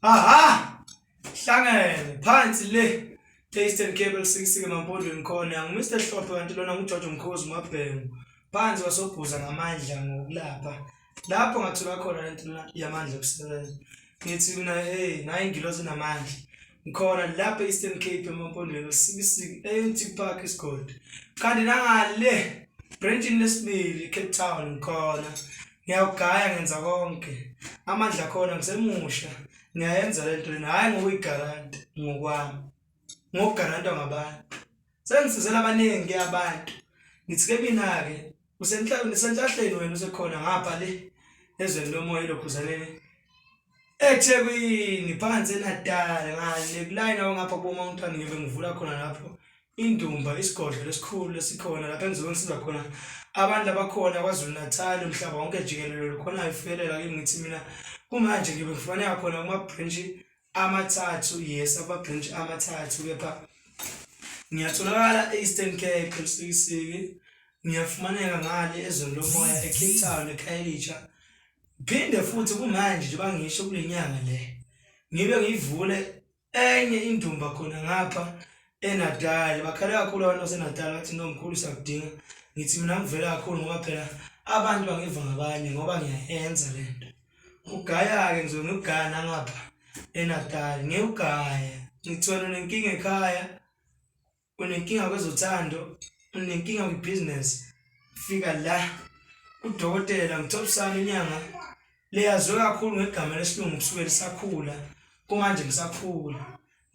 Aha! Hlangene phansi le Eastern Cape esikisike emampondweni khona ngu-Mr Hlophe kanti lona nguGeorge Mkhozi Mabhengu phansi kwasobhuza ngamandla ngokulapha lapho ngathola khona lento yamandla okusebenza ngithi mina hey nayi ingilozi enamandla ngikhona lapha e-Eastern Cape emampondweni usikisiki e-Unity Park isigodi kanti nangale branchini lesibili Cape Town ngikhona ngiyawugaya ngenza konke amandla khona ngisemusha ngiyayenza le nto lena hhayi ngokuyigaranta ngokwami ngokugarantwa ngabantu sengisizela abaningi abantu ngithi ke mina-ke usenhlahleni wena usekhona ngapha le ezweni lomoya elokhuzaneni eThekwini phansi eNatal ngale kulayina wangapha kubo-Mountain ngibe ngivula khona lapho indumba isigodlo lesikhulu lesikhona lapho engizobe ngisiza khona abantu abakhona KwaZulu Natal umhlaba wonke jikelele lukhona ifiyelela kimi ngithi mina kumanje ngibe ngifumaneka khona kuma-branch amathathu yes ama-branch amathathu kepha ngiyatholakala e-Eastern Cape eLusikisiki ngiyafumaneka ngale ezweni lomoya e-Cape Town eKhayelitsha phinde futhi kumanje njengoba ngisho kule nyanga le ngibe ngivule enye indumba khona ngapha eNatal bakhale kakhulu abantu baseNatal bathi no mkhulu siyakudinga ngithi mina ngivela kakhulu ngoba phela abantu bangiva ngabanye ngoba ngiyayenza lento ugaya-ke ngizobe ngikugaya nangapha eNatal ngiyugaya ngithi wena unenkinga ekhaya unenkinga kwezothando unenkinga kwibhizinesi fika la kudokotela ngithobisana inyanga leyazwe kakhulu ngegama lesilungu kusukela isakhula kumanje ngisakhula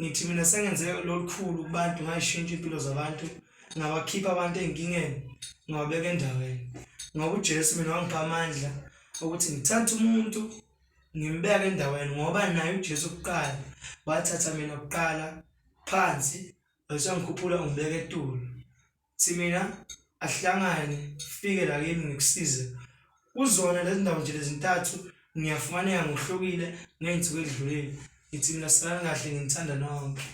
ngithi mina sengenze lolukhulu kubantu ngayishintsha impilo zabantu ngabakhipha abantu ey'nkingeni ngawabeka endaweni ngoba uJesu mina wangipha amandla ukuthi ngithathe umuntu ngimbeke endaweni ngoba naye uJesu kuqala wathatha mina kuqala phansi wayesangikhuphula ungibeka etulo thi mina ahlangane fike la kimi ngikusize kuzona lezi ndawo nje lezintathu ngiyafumaneka ngohlukile ngey'nsuku edlulile ngithi mina salani kahle nginithanda nonke.